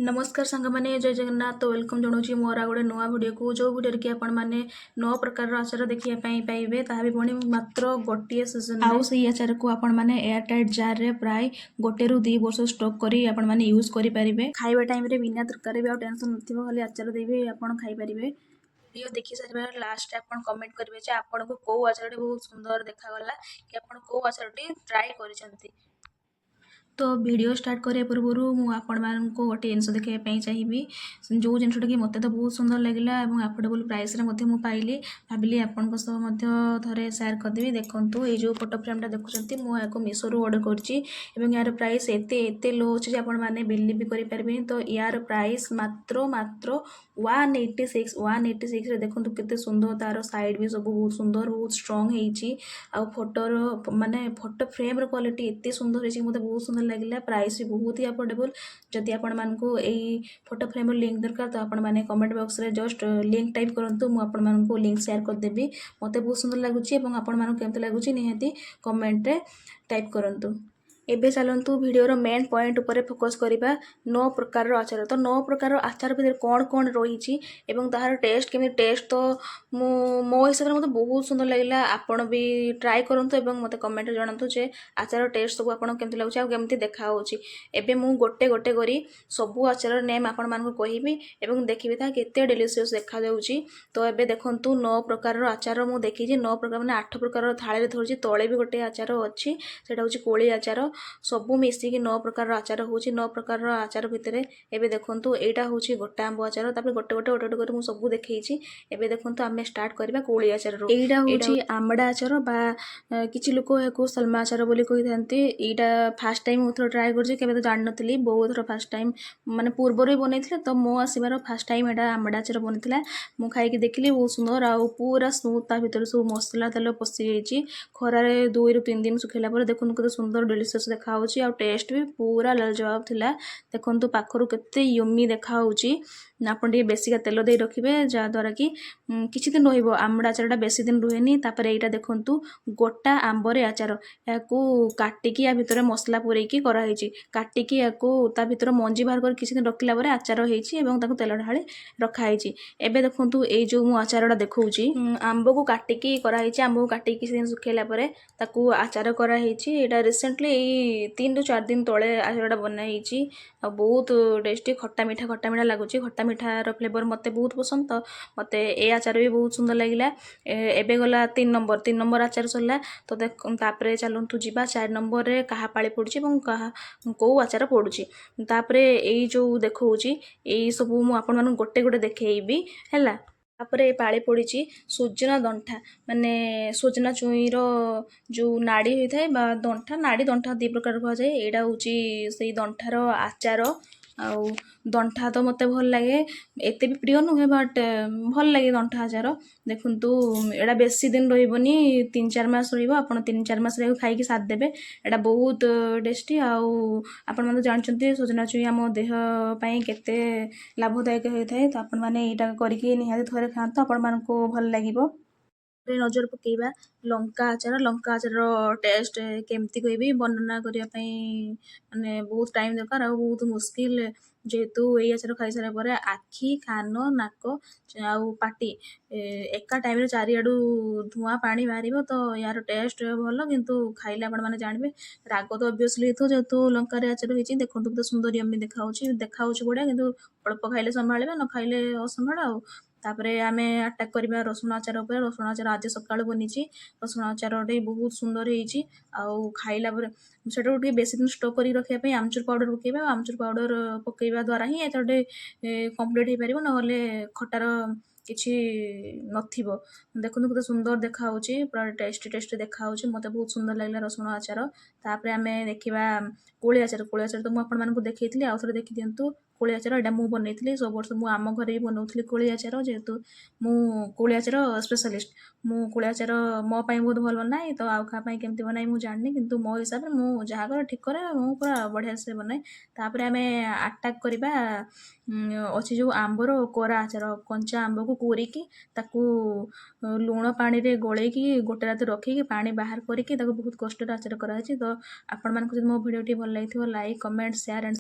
ନମସ୍କାର ସାଙ୍ଗମାନେ, ଜୟ ଜଗନ୍ନାଥ। ତ welcome ଜଣାଉଛି ମୋର ଆଉ ଗୋଟେ ନୂଆ ଭିଡ଼ିଓକୁ, ଯେଉଁ ଭିଡ଼ିଓରେ କି ଆପଣମାନେ ନଅ ପ୍ରକାରର ଆଚାର ଦେଖିବା ପାଇଁ ପାଇବେ, ତାହା ବି ପୁଣି ମାତ୍ର ଗୋଟିଏ ସିଜନ୍। ଆଉ ସେଇ ଆଚାରକୁ ଆପଣମାନେ ଏୟାର ଟାଇଟ୍ ଜାର୍ରେ ପ୍ରାୟ 1ରୁ 2 ବର୍ଷ ଷ୍ଟକ୍ କରି ଆପଣମାନେ ୟୁଜ୍ କରିପାରିବେ। ଖାଇବା ଟାଇମ୍ରେ ବିନା ତରକାରୀ ବି ଆଉ ଟେନସନ୍ ନଥିବ, ଖାଲି ଆଚାର ଦେଇ ବି ଆପଣ ଖାଇପାରିବେ। ଭିଡ଼ିଓ ଦେଖି ସାରିବା ଲାଷ୍ଟରେ ଆପଣ କମେଣ୍ଟ କରିବେ ଯେ ଆପଣଙ୍କୁ କେଉଁ ଆଚାରଟି ବହୁତ ସୁନ୍ଦର ଦେଖାଗଲା କି ଆପଣ କେଉଁ ଆଚାରଟି ଟ୍ରାଏ କରିଛନ୍ତି। ତ ଭିଡ଼ିଓ ଷ୍ଟାର୍ଟ କରିବା ପୂର୍ବରୁ ମୁଁ ଆପଣମାନଙ୍କୁ ଗୋଟେ ଜିନିଷ ଦେଖାଇବା ପାଇଁ ଚାହିଁବି, ଯେଉଁ ଜିନିଷଟା କି ମୋତେ ତ ବହୁତ ସୁନ୍ଦର ଲାଗିଲା ଏବଂ ଆଫୋର୍ଡେବଲ୍ ପ୍ରାଇସ୍ରେ ମଧ୍ୟ ମୁଁ ପାଇଲି। ଭାବିଲି ଆପଣଙ୍କ ସହ ମଧ୍ୟ ଥରେ ସେୟାର କରିଦେବି। ଦେଖନ୍ତୁ, ଏଇ ଯେଉଁ ଫଟୋ ଫ୍ରେମ୍ଟା ଦେଖୁଛନ୍ତି, ମୁଁ ଏହାକୁ ମିଶୋରୁ ଅର୍ଡ଼ର କରିଛି ଏବଂ ଏହାର ପ୍ରାଇସ୍ ଏତେ ଏତେ ଲୋ ଅଛି ଯେ ଆପଣମାନେ ବିଲିଭ୍ ବି କରିପାରିବେନି। ତ ୟାର ପ୍ରାଇସ୍ ମାତ୍ର ମାତ୍ର 186। 186ରେ ଦେଖନ୍ତୁ କେତେ ସୁନ୍ଦର, ତାର ସାଇଡ଼୍ ବି ସବୁ ବହୁତ ସୁନ୍ଦର, ବହୁତ ଷ୍ଟ୍ରଙ୍ଗ ହେଇଛି। ଆଉ ଫଟୋର ମାନେ ଫଟୋ ଫ୍ରେମ୍ର କ୍ୱାଲିଟି ଏତେ ସୁନ୍ଦର ହେଇଛି, ମୋତେ ବହୁତ ସୁନ୍ଦର ଲାଗିଲା। ପ୍ରାଇସ୍ ବି ବହୁତ ହି ଆଫୋର୍ଡେବଲ୍। ଯଦି ଆପଣମାନଙ୍କୁ ଏଇ ଫଟୋ ଫ୍ରେମ୍ର ଲିଙ୍କ୍ ଦରକାର, ତ ଆପଣମାନେ କମେଣ୍ଟ ବକ୍ସରେ ଜଷ୍ଟ ଲିଙ୍କ୍ ଟାଇପ୍ କରନ୍ତୁ, ମୁଁ ଆପଣମାନଙ୍କୁ ଲିଙ୍କ୍ ସେୟାର କରିଦେବି। ମୋତେ ବହୁତ ସୁନ୍ଦର ଲାଗୁଛି ଏବଂ ଆପଣମାନଙ୍କୁ କେମିତି ଲାଗୁଛି, ନିହାତି କମେଣ୍ଟରେ ଟାଇପ୍ କରନ୍ତୁ। ଏବେ ଚାଲନ୍ତୁ ଭିଡ଼ିଓର ମେନ୍ ପଏଣ୍ଟ ଉପରେ ଫୋକସ୍ କରିବା, ନଅ ପ୍ରକାରର ଆଚାର। ତ ନଅ ପ୍ରକାରର ଆଚାର ଭିତରେ କ'ଣ କ'ଣ ରହିଛି ଏବଂ ତାହାର ଟେଷ୍ଟ କେମିତି? ଟେଷ୍ଟ ତ ମୁଁ ମୋ ହିସାବରେ ମୋତେ ବହୁତ ସୁନ୍ଦର ଲାଗିଲା। ଆପଣ ବି ଟ୍ରାଏ କରନ୍ତୁ ଏବଂ ମୋତେ କମେଣ୍ଟରେ ଜଣାନ୍ତୁ ଯେ ଆଚାର ଟେଷ୍ଟ ସବୁ ଆପଣଙ୍କୁ କେମିତି ଲାଗୁଛି ଆଉ କେମିତି ଦେଖାହେଉଛି। ଏବେ ମୁଁ ଗୋଟେ ଗୋଟେ କରି ସବୁ ଆଚାରର ନେମ୍ ଆପଣମାନଙ୍କୁ କହିବି ଏବଂ ଦେଖିବି ତାହା କେତେ ଡେଲିସିୟସ୍ ଦେଖାଯାଉଛି। ତ ଏବେ ଦେଖନ୍ତୁ, ନଅ ପ୍ରକାରର ଆଚାର ମୁଁ ଦେଖିଛି। ନଅ ପ୍ରକାର ମାନେ ଆଠ ପ୍ରକାରର ଥାଳିରେ ଧରିଛି, ତଳେ ବି ଗୋଟେ ଆଚାର ଅଛି, ସେଇଟା ହେଉଛି କୋଳି ଆଚାର। ସବୁ ମିଶିକି ନଅ ପ୍ରକାରର ଆଚାର ହେଉଛି। ନଅ ପ୍ରକାରର ଆଚାର ଭିତରେ ଏବେ ଦେଖନ୍ତୁ, ଏଇଟା ହେଉଛି ଗୋଟା ଆମ୍ବ ଆଚାର। ତାପରେ ଗୋଟେ ଗୋଟେ ଗୋଟେ ଗୋଟେ କରି ମୁଁ ସବୁ ଦେଖେଇଛି। ଏବେ ଦେଖନ୍ତୁ, ଆମେ ଷ୍ଟାର୍ଟ କରିବା କୋଳି ଆଚାରରୁ। ଏଇଟା ହେଉଛି ଆମଡ଼ା ଆଚାର ବା କିଛି ଲୋକ ଏହାକୁ ସଲମା ଆଚାର ବୋଲି କହିଥାନ୍ତି। ଏଇଟା ଫାଷ୍ଟ ଟାଇମ୍ ମୁଁ ଥରେ ଟ୍ରାଏ କରିଛି, କେବେ ତ ଜାଣିନଥିଲି। ବୋଉ ଏଥର ଫାଷ୍ଟ ଟାଇମ୍, ମାନେ ପୂର୍ବରୁ ବି ବନେଇଥିଲେ, ତ ମୋ ଆସିବାର ଫାଷ୍ଟ ଟାଇମ୍ ଏଇଟା ଆମଡ଼ା ଆଚାର ବନିଥିଲା। ମୁଁ ଖାଇକି ଦେଖିଲି, ବହୁତ ସୁନ୍ଦର ଆଉ ପୁରା ସ୍ମୁଥ୍। ତା ଭିତରେ ସବୁ ମସଲା ତେଲ ପଶିଯାଇଛି। ଖରାରେ 2ରୁ 3 ଦିନ ଶୁଖେଇଲା ପରେ ଦେଖନ୍ତୁ କେତେ ସୁନ୍ଦର ଡେଲିସିୟସ୍ ଦେଖାହେଉଛି ଆଉ ଟେଷ୍ଟ ବି ପୁରା ଲାଜବାବ ଥିଲା। ଦେଖନ୍ତୁ ପାଖରୁ କେତେ ୟମି ଦେଖାହେଉଛି। ଆପଣ ଟିକେ ବେଶିକା ତେଲ ଦେଇ ରଖିବେ, ଯାହାଦ୍ୱାରା କି କିଛି ଦିନ ରହିବ। ଆମ୍ବଡ଼ା ଆଚାରଟା ବେଶୀ ଦିନ ରୁହେନି। ତାପରେ ଏଇଟା ଦେଖନ୍ତୁ, ଗୋଟା ଆମ୍ବରେ ଆଚାର। ଏହାକୁ କାଟିକି ୟା ଭିତରେ ମସଲା ପୂରେଇକି କରାହେଇଛି। କାଟିକି ୟାକୁ ତା ଭିତରେ ମଞ୍ଜି ବାହାର କରି କିଛି ଦିନ ରଖିଲା ପରେ ଆଚାର ହେଇଛି ଏବଂ ତାକୁ ତେଲ ଢାଳି ରଖାହେଇଛି। ଏବେ ଦେଖନ୍ତୁ, ଏଇ ଯେଉଁ ମୁଁ ଆଚାରଟା ଦେଖାଉଛି, ଆମ୍ବକୁ କାଟିକି କରାହେଇଛି। ଆମ୍ବକୁ କାଟିକି କିଛି ଦିନ ଶୁଖେଇଲା ପରେ ତାକୁ ଆଚାର କରାହେଇଛି। ଏଇଟା ରିସେଣ୍ଟଲି ଏଇ 3ରୁ 4 ଦିନ ତଳେ ଆଚାରଟା ବନା ହେଇଛି ଆଉ ବହୁତ ଟେଷ୍ଟି। ଖଟା ମିଠା ଖଟା ମିଠା ଲାଗୁଛି। ଖଟା ମିଠାର ଫ୍ଲେଭର ମୋତେ ବହୁତ ପସନ୍ଦ, ତ ମୋତେ ଏ ଆଚାର ବି ବହୁତ ସୁନ୍ଦର ଲାଗିଲା। ଏବେ ଗଲା ତିନି ନମ୍ବର। ତିନି ନମ୍ବର ଆଚାର ସରିଲା। ତ ଦେଖ, ତାପରେ ଚାଲନ୍ତୁ ଯିବା ଚାରି ନମ୍ବରରେ କାହା ପାଳି ପଡ଼ୁଛି ଏବଂ କାହା କେଉଁ ଆଚାର ପଡ଼ୁଛି। ତାପରେ ଏଇ ଯେଉଁ ଦେଖାଉଛି, ଏଇ ସବୁ ମୁଁ ଆପଣମାନଙ୍କୁ ଗୋଟେ ଗୋଟେ ଦେଖେଇବି, ହେଲା। ତାପରେ ପାଳି ପଡ଼ିଛି ସଜନା ଦଣ୍ଠା, ମାନେ ସଜନା ଛୁଇଁର ଯେଉଁ ନାଡ଼ି ହୋଇଥାଏ ବା ଦଣ୍ଠା। ନାଡ଼ି, ଦଣ୍ଠା ଦୁଇ ପ୍ରକାର କୁହାଯାଏ। ଏଇଟା ହେଉଛି ସେଇ ଦଣ୍ଠାର ଆଚାର। ଆଉ ଦଣ୍ଠା ତ ମୋତେ ଭଲ ଲାଗେ, ଏତେ ବି ପ୍ରିୟ ନୁହେଁ, ବଟ୍ ଭଲ ଲାଗେ ଦଣ୍ଠା ଆଚାର। ଦେଖନ୍ତୁ, ଏଇଟା ବେଶୀ ଦିନ ରହିବନି, 3-4 ମାସ ରହିବ। ଆପଣ 3-4 ମାସରେ ଏହାକୁ ଖାଇକି ସାଥ ଦେବେ। ଏଇଟା ବହୁତ ଟେଷ୍ଟି। ଆଉ ଆପଣମାନେ ତ ଜାଣିଛନ୍ତି ସଜନା ଛୁଇଁ ଆମ ଦେହ ପାଇଁ କେତେ ଲାଭଦାୟକ ହୋଇଥାଏ। ତ ଆପଣମାନେ ଏଇଟା କରିକି ନିହାତି ଥରେ ଖାଆନ୍ତୁ, ଆପଣମାନଙ୍କୁ ଭଲ ଲାଗିବ। ନଜର ପକାଇବା ଲଙ୍କା ଆଚାର। ଲଙ୍କା ଆଚାରର ଟେଷ୍ଟ କେମିତି କହିବି, ବର୍ଣ୍ଣନା କରିବା ପାଇଁ ମାନେ ବହୁତ ଟାଇମ୍ ଦରକାର ଆଉ ବହୁତ ମୁସ୍କିଲ, ଯେହେତୁ ଏଇ ଆଚାର ଖାଇସାରିଲା ପରେ ଆଖି, କାନ, ନାକ ଆଉ ପାଟି ଏକା ଟାଇମ୍ରେ ଚାରିଆଡ଼ୁ ଧୂଆଁ ପାଣି ବାହାରିବ। ତ ୟାର ଟେଷ୍ଟ ଭଲ, କିନ୍ତୁ ଖାଇଲେ ଆପଣମାନେ ଜାଣିବେ। ରାଗ ତ ଅବଭିୟସଲି ହେଇଥିବ, ଯେହେତୁ ଲଙ୍କାରେ ଆଚାର ହେଇଛି। ଦେଖନ୍ତୁ କେତେ ସୁନ୍ଦର ୟମି ଦେଖାହେଉଛି। ଦେଖାହେଉଛି ବଢ଼ିଆ, କିନ୍ତୁ ଅଳ୍ପ ଖାଇଲେ ସମ୍ଭାଳିବା, ନ ଖାଇଲେ ଅସମ୍ଭାଳ। ଆଉ ତାପରେ ଆମେ ଆଟାକ୍ କରିବା ରସୁଣ ଆଚାର ଉପରେ। ରସୁଣ ଆଚାର ଆଜି ସକାଳୁ ବନିଛି। ରସୁଣ ଆଚାରଟି ବହୁତ ସୁନ୍ଦର ହେଇଛି। ଆଉ ଖାଇଲା ପରେ ସେଟାକୁ ଟିକେ ବେଶୀ ଦିନ ଷ୍ଟୋର୍ କରିକି ରଖିବା ପାଇଁ ଆମଚୁର ପାଉଡ଼ର ପକାଇବା। ଆଉ ଆମଚୁର ପାଉଡ଼ର ପକାଇବା ଦ୍ୱାରା ହିଁ ଆଚାରଟି କମ୍ପ୍ଲିଟ୍ ହେଇପାରିବ, ନହେଲେ ଖଟାର କିଛି ନଥିବ। ଦେଖନ୍ତୁ କେତେ ସୁନ୍ଦର ଦେଖାହେଉଛି, ପୁରା ଟେଷ୍ଟି ଟେଷ୍ଟି ଦେଖାହେଉଛି। ମୋତେ ବହୁତ ସୁନ୍ଦର ଲାଗିଲା ରସୁଣ ଆଚାର। ତାପରେ ଆମେ ଦେଖିବା କୋଳି ଆଚାର। କୋଳି ଆଚାର ତ ମୁଁ ଆପଣମାନଙ୍କୁ ଦେଖେଇଥିଲି, ଆଉ ଥରେ ଦେଖିଦିଅନ୍ତୁ। କୋଳି ଆଚାର ଏଇଟା ମୁଁ ବନେଇଥିଲି। ସବୁ ବର୍ଷ ମୁଁ ଆମ ଘରେ ବି ବନଉଥିଲି କୋଳି ଆଚାର, ଯେହେତୁ ମୁଁ କୋଳି ଆଚାର ସ୍ପେଶାଲିଷ୍ଟ। ମୁଁ କୋଳି ଆଚାର ମୋ ପାଇଁ ବହୁତ ଭଲ ବନାଏ। ତ ଆଉ କାହା ପାଇଁ କେମିତି ବନାଏ ମୁଁ ଜାଣିନି, କିନ୍ତୁ ମୋ ହିସାବରେ ମୁଁ ଯାହା କରେ ଠିକ୍ କରେ, ମୁଁ ପୁରା ବଢ଼ିଆ ସେ ବନାଏ। ତାପରେ ଆମେ ଆଟାକ୍ କରିବା ଅଛି ଯେଉଁ ଆମ୍ବର କୋରା ଆଚାର। କଞ୍ଚା ଆମ୍ବକୁ କୋରିକି ତାକୁ ଲୁଣ ପାଣିରେ ଗୋଳେଇକି ଗୋଟେ ରାତି ରଖିକି ପାଣି ବାହାର କରିକି ତାକୁ ବହୁତ କଷ୍ଟରେ ଆଚାର କରାହେଇଛି। ତ ଆପଣମାନଙ୍କୁ ଯଦି ମୋ ଭିଡ଼ିଓଟି ଭଲ ଲାଗିଥିବ, ଲାଇକ୍, କମେଣ୍ଟ, ସେୟାର ଆଣ୍ଡ